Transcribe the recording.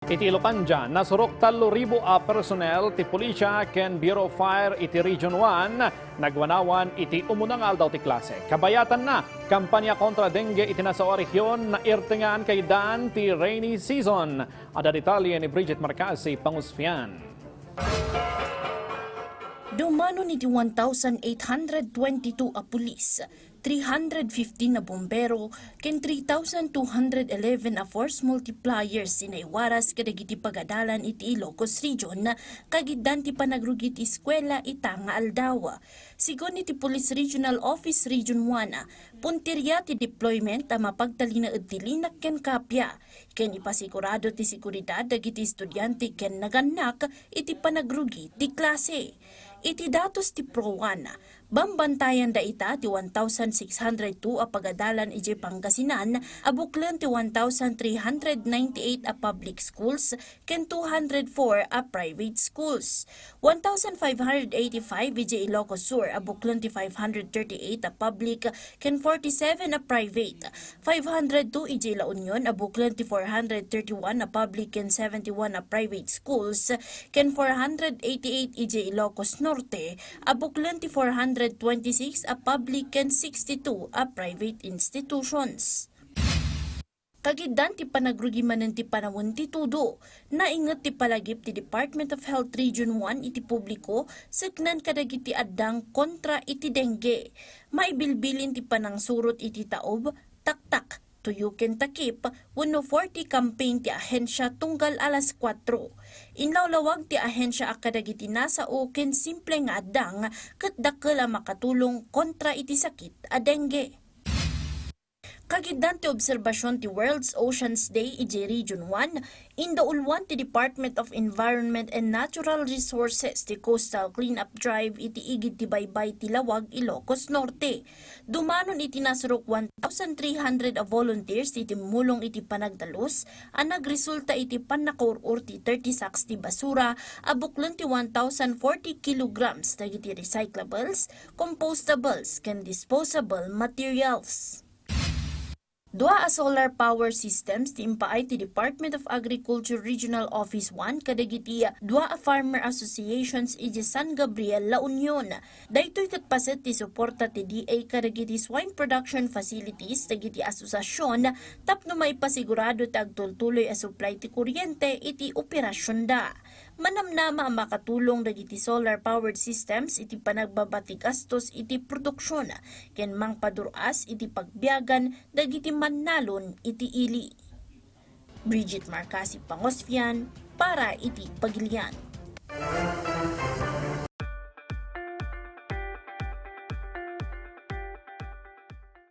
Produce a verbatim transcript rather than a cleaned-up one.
Iti Ilocandia, nasurok tallo ribu a personnel ti pulisya ken Bureau of Fire iti Region one, nagwanawan iti umuna nga aldaw ti klase. Kabayatanna, kampanya kontra dengue iti nasao a rehiyon, nairtengan kaydan ti rainy season. Adda detalye ni Bridget Marcasi Pangusfian. Dumanon iti one thousand eight hundred twenty-two a pulis, three hundred fifteen a bombero, ken three thousand two hundred eleven a force multipliers ti naiwaras kadagiti pagadalan iti Ilocos Region, kagiddan ti panagrugi ti eskuela ita nga aldaw. Sigun iti Police Regional Office Region one, punteria ti deployment a mapagtalinaed ti linak ken kapia, ken ipasigurado ti seguridad dagiti estudiante ken nagannak iti panagrugi ti klase. Iti datos ti Pro one, bambantayan dayta ti one thousand six hundred two a pagadalan idiay Pangasinan a buklen ti one thousand three hundred ninety-eight a public schools ken two hundred four a private schools. One thousand five hundred eighty-five idiay Ilocos Sur a buklen ti five hundred thirty-eight a public ken forty-seven a private. Five hundred two idiay La Union a buklen ti four hundred thirty-one a public ken seventy-one a private schools, ken four hundred eighty-eight idiay Ilocos Norte a buklen ti four hundred twenty-six a public ken sixty-two a private institutions. Kagiddan ti panagrugi manen ti panawen ti tudo, nainget ti palagip ti Department of Health Region one iti publiko seknan kadagiti addang kontra iti dengue. Maibilbilin ti panangsurot iti taob, taktak, tuyo ken takip wenno forty campaign ti ahensia tunggal alas kuatro. Inlawlawag ti ahensia a kadagiti nasao ken simple nga addang ket dakkel a makatulong kontra iti sakit a dengue. Kagiddan ti obserbasion ti World's Oceans Day idiay Region one, indauluan ti Department of Environment and Natural Resources ti Coastal Cleanup Drive iti igid ti baybay ti Lawag, Ilocos Norte. Dumanon iti nasurok one thousand three hundred a volunteers ti timmulong iti panagdalus a nagresulta iti pannakaur-or ti thirty sacks ti basura a buklen ti one thousand forty kilograms dagiti recyclables, compostables, ken disposable materials. Dua a solar power systems ti impaay ti Department of Agriculture Regional Office one kadagiti dua a farmer associations idiay San Gabriel, La Union. Daytoy ket paset ti suporta ti D A kadagiti swine production facilities dagiti asosasion tapno maipasigurado ti agtultuloy a supply ti kuryente iti operasionda. Manamnama a makatulong dagiti solar-powered systems iti panagbaba ti gastos iti produksion ken mangpadur-as iti pagbiagan dagiti mannalon iti ili. Bridget Marcasi Pangosfian para iti Pagilian.